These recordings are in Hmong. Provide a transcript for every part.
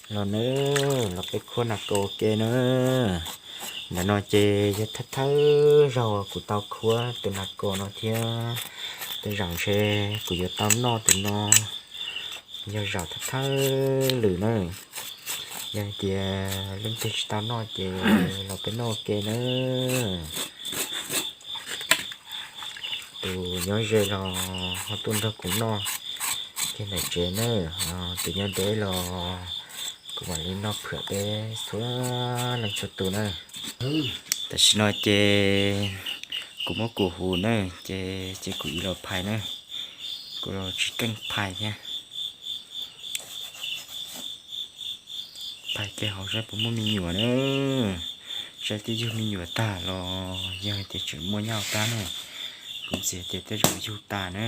Los nawb, los peb khuab nas kos ua ke nawb. Ntawm no ces yog thawj thawj zaug kuv tau khuab tus nas kos no thiab. Tej zaum ntshe kuv yuav tau noj tus no, yog zaum thawj thawj lwm na. Yog hais tias leej twg tsis tau noj ces los peb noj ua ke nawb. Tus nyob ze los ho tuaj nrog kuv noj kiag ntawm tsev na, tus nyob deb los kuv mam li noj phwam peb txhua leej txhua tus na. Tam sim no ces kuv muab kuv hu na, ces ces kuv ib los phais na, kuv los tsis keej phais thiab. Phais kiag hauv saib puas muaj me nyuam na, saib twb yug me nyuam tag los yog hais tias tseem muaj nyob tag na. Kuv ntxias tias tej zaum yug tag na,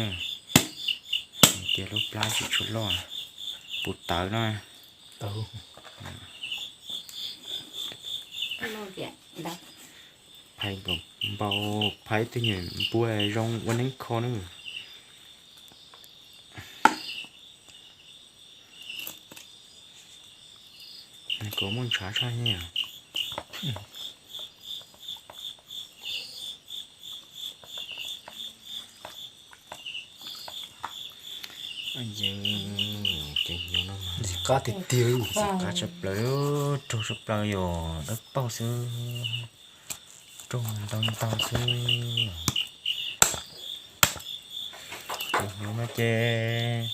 tias lub plab tsis tshua loj, puv tawv no. Phais npaum, phais tej nyuam npua zoo ua neeb kho na. Kuv muaj ntshav tshaj ne. Cov hnyuv no mas ntxim qab tiag tiag, ntxim qab tshaj plaws, raug tshaj plaws yom, dawb paug xwb, raug ntau ntau xwb. Cov hnyuv no ces,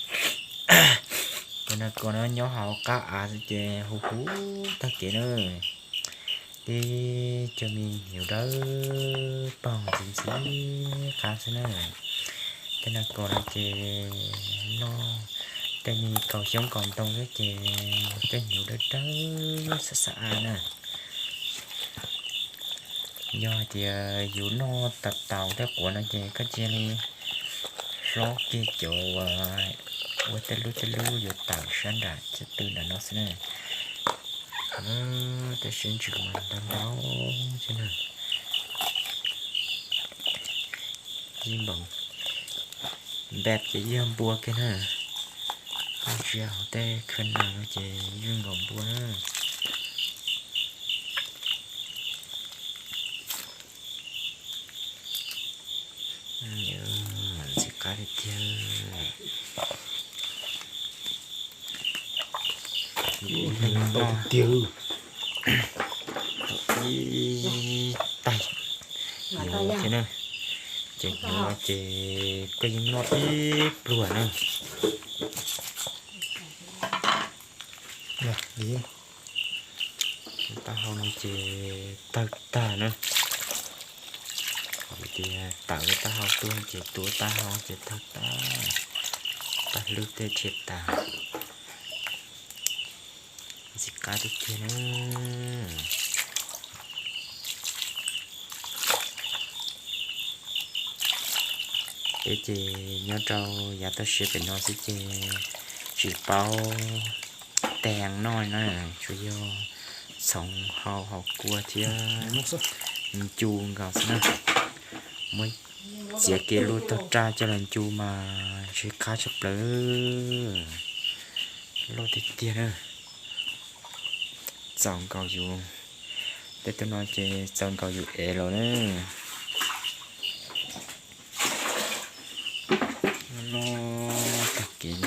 cov nas kos no nyob hauv qab av xwb ces huv huv tag kev na. Tib co me hnyuv dawb paug ntxim ntxim qab xwb na. Tej nas kos no ces noj tej me kaus xyoob kaus ntoo xwb ces tej hnyuv dawb dawb xab xab a na. Yog hais tias yus noj tau taus tej quav no ces koj cia li hlob kiag cov uas ua tej lub tej lub yuav tawm sab nram caj tw nram no xwb na. Tej siab ntsws mas ntau ntau xwb na. Ib npaum npam ces yog npua kiag na. Koj ntsia hauv tej khw nas no ces yog nkaus npua na. Ntxim qab tiag tiag. Ib tais hnyuv thiab na. Ces hnyuv no ces koj yeej noj ib pluag na. Taub hau no ces tawg tag na. Hais tias tawm taub hau tuaj ces tuav taub hau ces tawg tag, tawg hlwb tej rhiav tas. Ntxim qab tiag tiag na. Peb ces nyob rau yav toj siab pem no xwb ces tsis paub teev noj na, tsuas yog txhoov hau hauv kua thiab ncu nkaus xwb na. Muab txiav kiag lub tog raj coj los ncu mas ntshe qab tshaj plaws, loj tiag tiag na. Txaus nkaus yus, tej tug no ces txaus nkaus yus ev los na. Loj tag kev,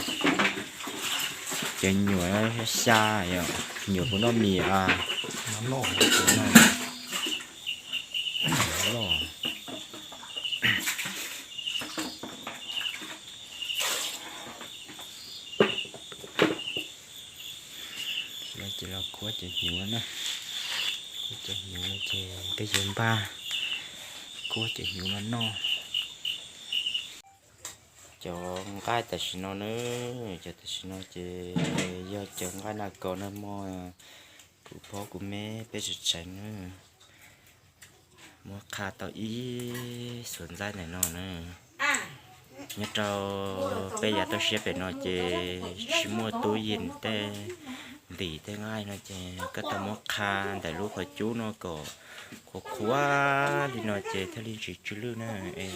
cov nyuam xya yom, nyuam puas noj mis a? Lawv ces los khuab cov hnyuv na, khuab cov hnyuv no ces peb yuav npaj khuab cov hnyuv no noj. Cov nqaij tam sim no na, cov tam sim no ces yog cov nqaij nas kos nag hmo kuv phob kuv me peb tsev tsev na. Muab qha tau ib xuas ntxaib ntawm no na. Nyob rau peb yav toj siab pem no ces tsis muaj tub yees tej ntim tej nqaij no ces koj tau muab qha ntawm lub qhov cub no kom qhuav qhuav li no ces thiaj li tsis tsw lwj na. Es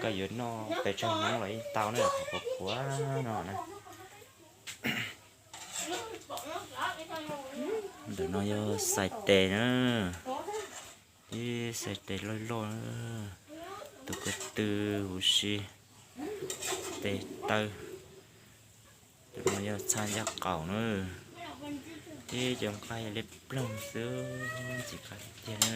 koj yuav noj pes tsawg hnub los yeej tau na, qhov qhuav qhuav no na. Ntawm no yog xais tes na, ib xais tes loj loj na, tus ko tw huv si, tes taw. Tus no yog txhaj ncaj qaum na, tib cov nqaij liab ploog xwb, ntxim qab tiag na.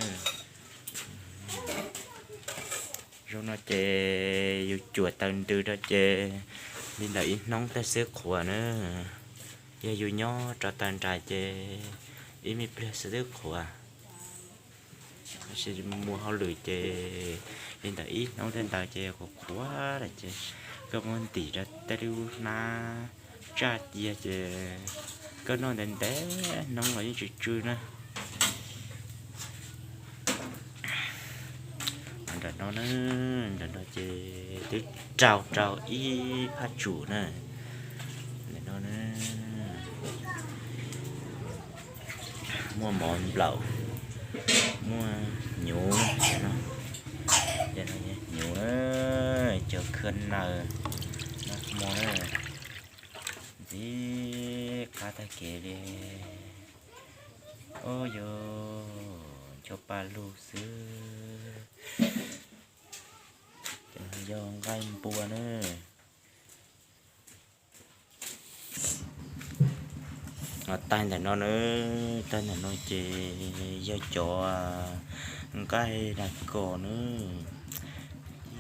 Zaum no ces yus cuam taws ntws rau ces li ntawm ib hnub tag xwb qhuav na. Yog yus nyob rau taws nrais ces ib me pliag xwb twb qhuav. Tab sis mus hauj lwm ces li ntawm ib hnub tag ntawd ces qhuav qhuav lawm ces koj muab ntim rau tej lub hnab tsaj cia ces koj noj ntev ntev hnub los yeej tsw tsw na. Nram no na, nram no ces twb rau rau ib phaj tsum na. Ntawm no na, muaj mov nplaum, muaj hnyuv, hnyuv na, cov khw naws, noj hmo na, ntxim qab tag kev li. Ub yus, cov paj lug xwb. Cov no yog nqaij npua na. Taig ntawm no na, taig ntawm no ces yog cov nqaij nas kos na,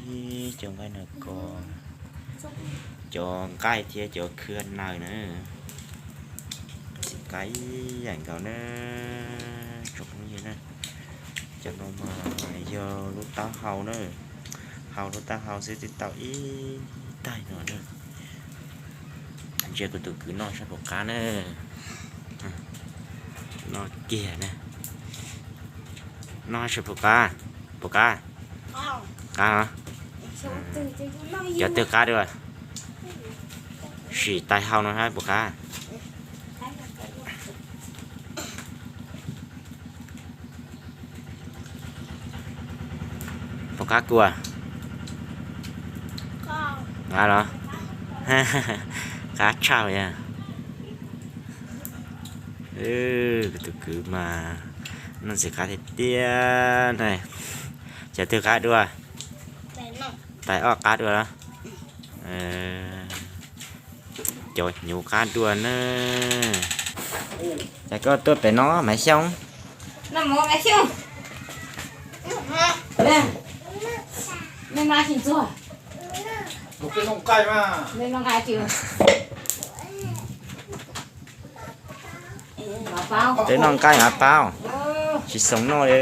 ib cov nqaij nas kos, cov nqaij thiab cov khw naws na. Ntxim qab ib yam nkaus na, tsoom phooj ywg na. Cov no mas yog lub taub hau na, hau lub taub hau xwb twb tau ib taig no na. Ntsia kuv tus kwv noj saib puas qab na. Noj kiag na. Noj saib puas qab, puas qab? Qab. Cov twg qab dua? Sim tais hau no saib puas qab. Puas qab kua? Qab los? Qab tshaj yog. Kuv tus kwv mas noj ntxim qab tiag tiag na. Cov twg qab dua? Tais ob qab dua los? Cov hnyuv qab dua na. Ces koj tuaj pem no Maiv Xyooj. Peb noj nqaij Maiv Paub, tsis xoo noj li.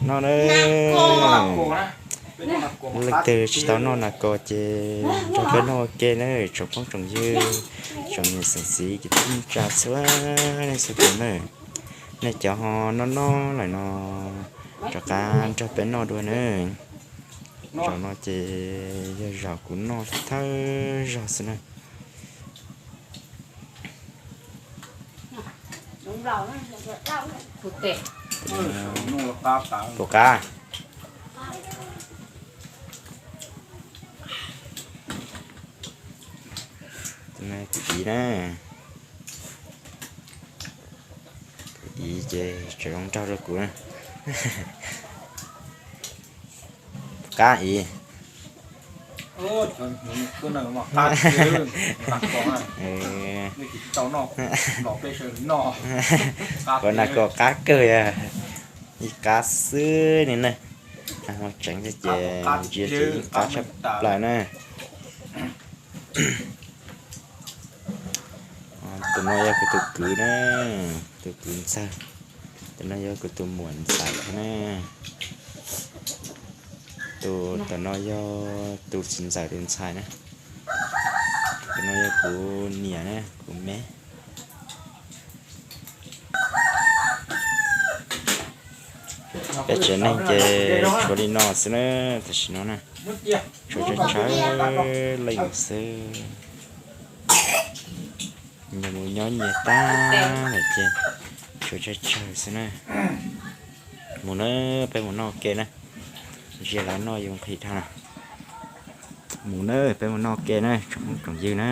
Noj na. Leej twg tsis tau noj nas kos ces nrog peb noj ua ke na, tsoom phooj tsoom ywg, tsoom niam tsoom txiv kwv tij neej tsa txhua leej txhua tus na. Nej cov ho noj noj lawm no rov qab nrog peb noj dua na. Zaum no ces yog zaum kuv noj thawj zaug xwb na. Puas qab? Tus no kuv ib na. Kuv ib ces tseem zoo nraug rau kuv na. Qab ib. Qhov nas kos qab kawg yog ib qab xwb ni na. Hmo tseev xwb ces ntsia ces ib qab tshaj plaws na. Tus no yog kuv tus kwv na, tus kwv ntxawg. Tus no yog kuv tus muam ntxhais na. Tus, tus no yog tus txiv ntxawm tus ntxhais na. Tus no yog kuv niam na, kuv me. Peb tsev neeg ces tshuav li no xwb na, tam sim no na. Tshuav tsawg tsawg leej xwb. Nyias mus nyob nyias tag lawm ces tshuav tsawg tsawg xwb na. Mus na, peb mus noj ua ke na. Zias lawv noj yus nqhis dhau na. Mus na, peb mus noj ke na tsoom phooj tsoom ywg na.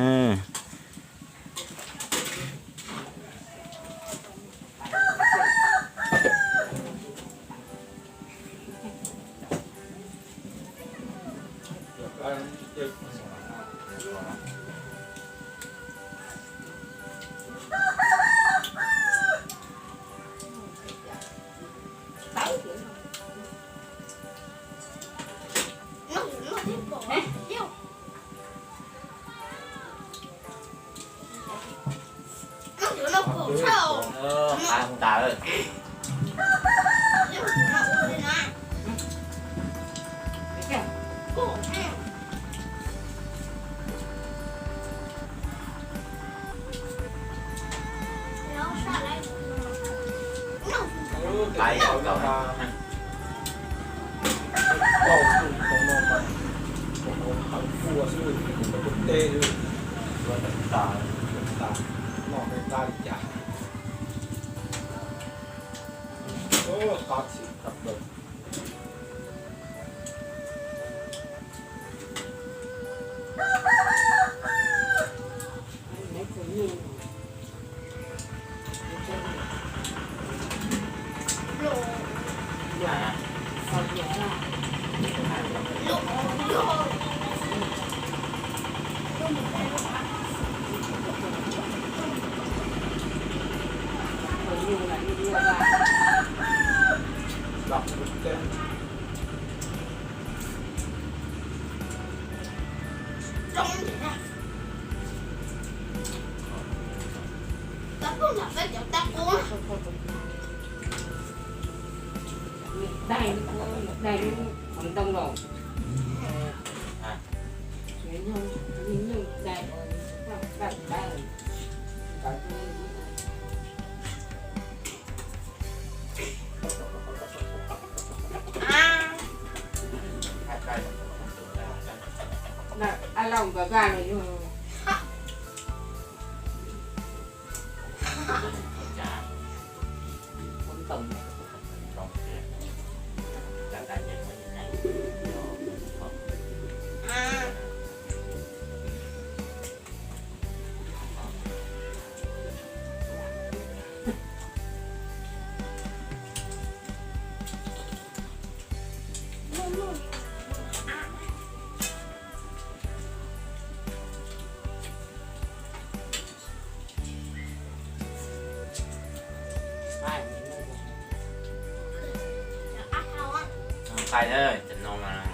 Nqaij na, cov no mas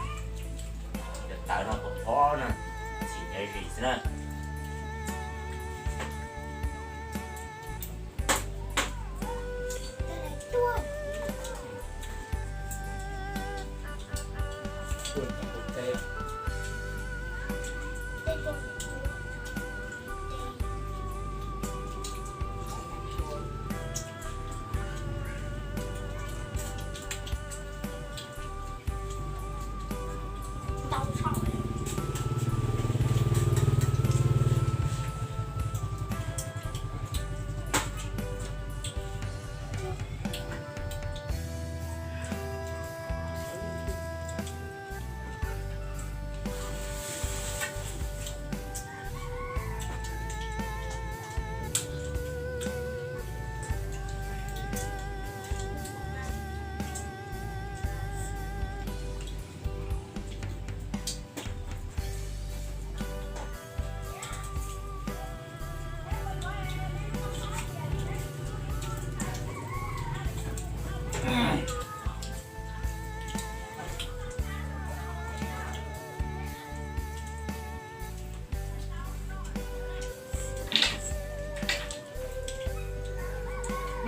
cov tawv no qhov qhov na, txhim nyob zis xwb na.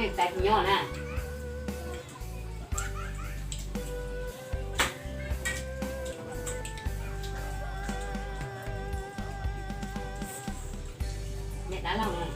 Nej tais nyob na. Niam dab laug na.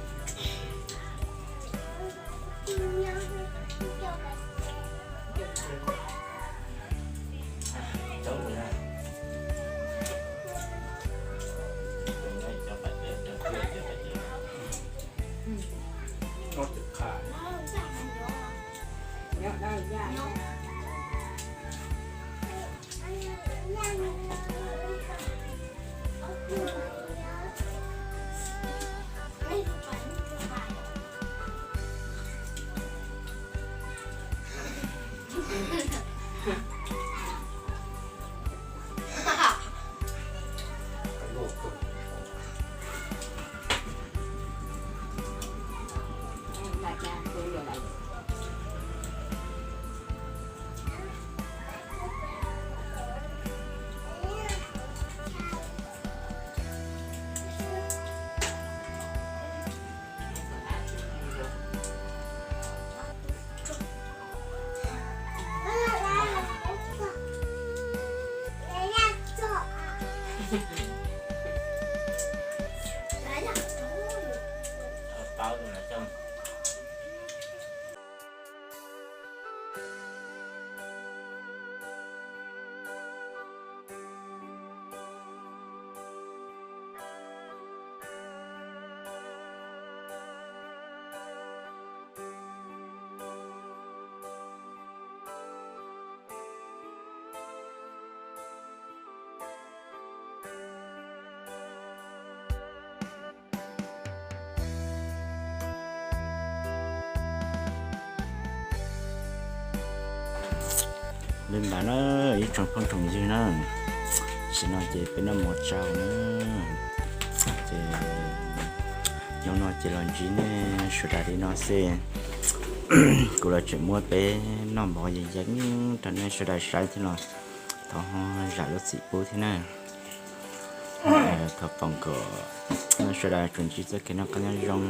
Li ntawd na, ib tsoom phooj tsoom ywg na, tam sim no ces peb noj mov tsau na, ces hnub no ces los ntsib nej sawv daws li no xwb. Kuv los tseem muab peb noj mov yees yees rau nej sawv daws saib thiab los thov zam lub txim pub thiab na. Thov foom kom nej sawv daws tsuas ntsib txoj kev noj qab nyob zoo,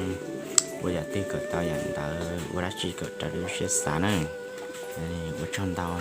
ua yam twg kom tau yam ntawd, ua dab tsi kom raws li lub siab xav na. Ua tsaug ntau.